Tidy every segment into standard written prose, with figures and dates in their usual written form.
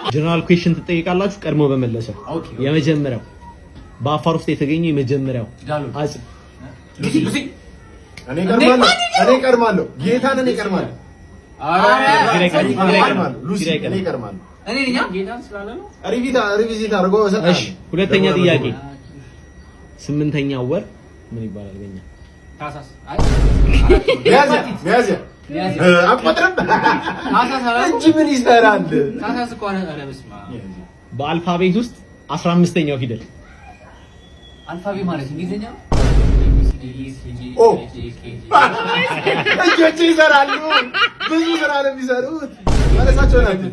General question ትጠይቃላችሁ። ቀድሞ በመለሰ። Okay። የመጀመሪያው፣ በአፋር ውስጥ የተገኘው የመጀመሪያው ዳሎል። አጽም? ሉሲ፣ ሉሲ። እኔ እቀድማለሁ። እኔ እቀድማለሁ። ጌታን እኔ እቀድማለሁ። ኪራይ እኔ ቀድማል። እቀድማለሁ። ሉሲ። ኪራይ እኔ ቀድማል። እቀድማለሁ። እኔ ነኝ። ጌታን ስላለ ነው። Revisit አድርጎ እሰጥሃለሁ። እሺ፣ ሁለተኛ ጥያቄ፣ ስምንተኛው ወር ምን ይባላል በእኛ? ታህሳስ። አይ። ሚያዝያ፣ ሚያዝያ። ሚያዝያ። አትቆጥርም ታህሳስ አላልኩም? እንጂ ምን ይሰራል? ታህሳስ እኮ አለ። ኧረ በስመ አብ። በ alphabet ውስጥ 15ኛው ፊደል? Alphabet ማለት እንግሊዝኛ። ኦ፣ እጆች ይሰራሉ። ብዙ ስራ ነው የሚሰሩት። መለሳቸው ናቸው።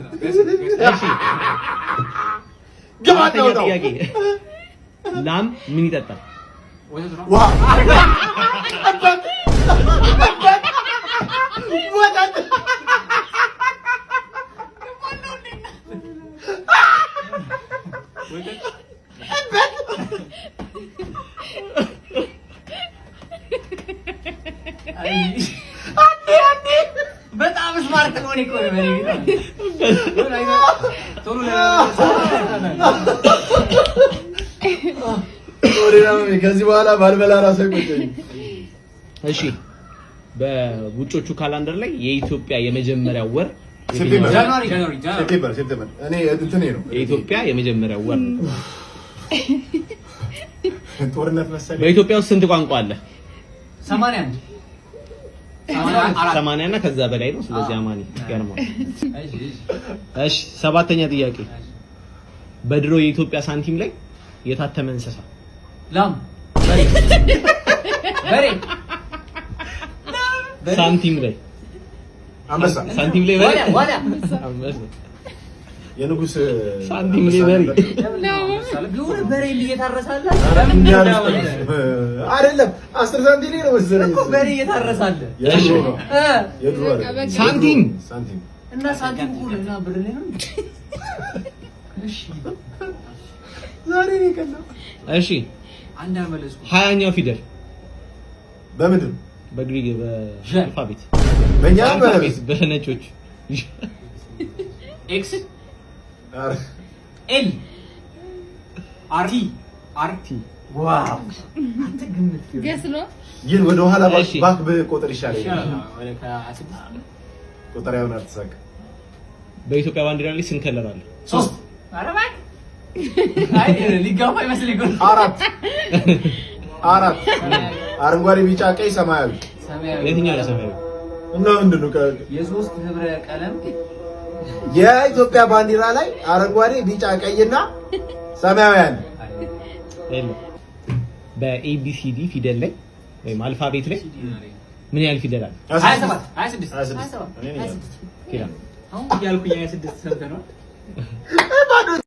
እሺ። ግባ። አራተኛ ነው። ጥያቄ፣ ላም ምን ይጠጣል? ወተት ነው። ውሃ፣ እበት፣ እበት፣ ወተት። እበት። አንዴ አንዴ። በጣም smart ነው እኮ ነው በኔ። ቶሎ። Sorry፣ ከዚህ በኋላ ባልበላ ራሱ አይቆጨኝም። እሺ፣ በውጮቹ calendar ላይ የኢትዮጵያ የመጀመሪያው ወር September። የትኛው? January፣ January፣ January። September፣ September። እኔ እንትኔ ነው። የኢትዮጵያ የመጀመሪያው ወር ነው። ጦርነት መሰለኝ። በኢትዮጵያ ውስጥ ስንት ቋንቋ አለ? 81። 84። 80 እና ከዛ በላይ ነው። ስለዚህ አማኒ ይገርማል። እሺ፣ እሺ። እሺ፣ ሰባተኛ ጥያቄ፣ በድሮ የኢትዮጵያ ሳንቲም ላይ የታተመ እንስሳ? ላም፣ በሬ፣ በሬ። ሳንቲም ላይ። አንበሳ። ሳንቲም ላይ በሬ? ዋሊያ፣ ዋሊያ። አንበሳ። የንጉስ ሳንቲም ላይ በሬ። የሆነ በሬ እየታረሳለ። አይደለም፣ 10 ሳንቲም ላይ ነው መሰለኝ። እኮ በሬ እየታረሳለ። የድሮ ነው። እ የድሮ አይደለም። ሳንቲም። ሳንቲም። እና ሳንቲም እኮ ነው እና ብር ላይ ነው። እሺ። ዛሬ ነው የቀላው። እሺ። አንድ አልመለስኩም። 20ኛው ፊደል? በምንድን? በግሪክ በ alphabet። በእኛ። በ alphabet በነጮች። X። ኧረ፣ L። R፣ T፣ R፣ T። Wow፣ አንተ ግምት። Guess ነው። ግን ወደ ኋላ እሺ። Back ብቆጥር ይሻለኛል። ወደ ከ26። ቁጥር ያውን አልተሳካ። በኢትዮጵያ ባንዲራ ላይ ስንት color አለ? ሶስት። ኧረ እባክህ፣ አይ ሊጋፋ ይመስለኝ እኮ ነው። አራት፣ አራት። አረንጓዴ፣ ቢጫ፣ ቀይ፣ ሰማያዊ። ሰማያዊ። የትኛው ነው ሰማያዊ? እና ምንድን ነው? የሶስት ህብረ ቀለም። የኢትዮጵያ ባንዲራ ላይ አረንጓዴ፣ ቢጫ፣ ቀይና ሰማያዊ አለ። የለም። በ ABCD ፊደል ላይ ወይም alphabet ላይ ምን ያህል ፊደል አለ? 27። 26። 26። እኔ ነኝ ያልኩት። ኪራ። አሁን እያልኩኝ 26 ሰምተህ ነው። ባዶ።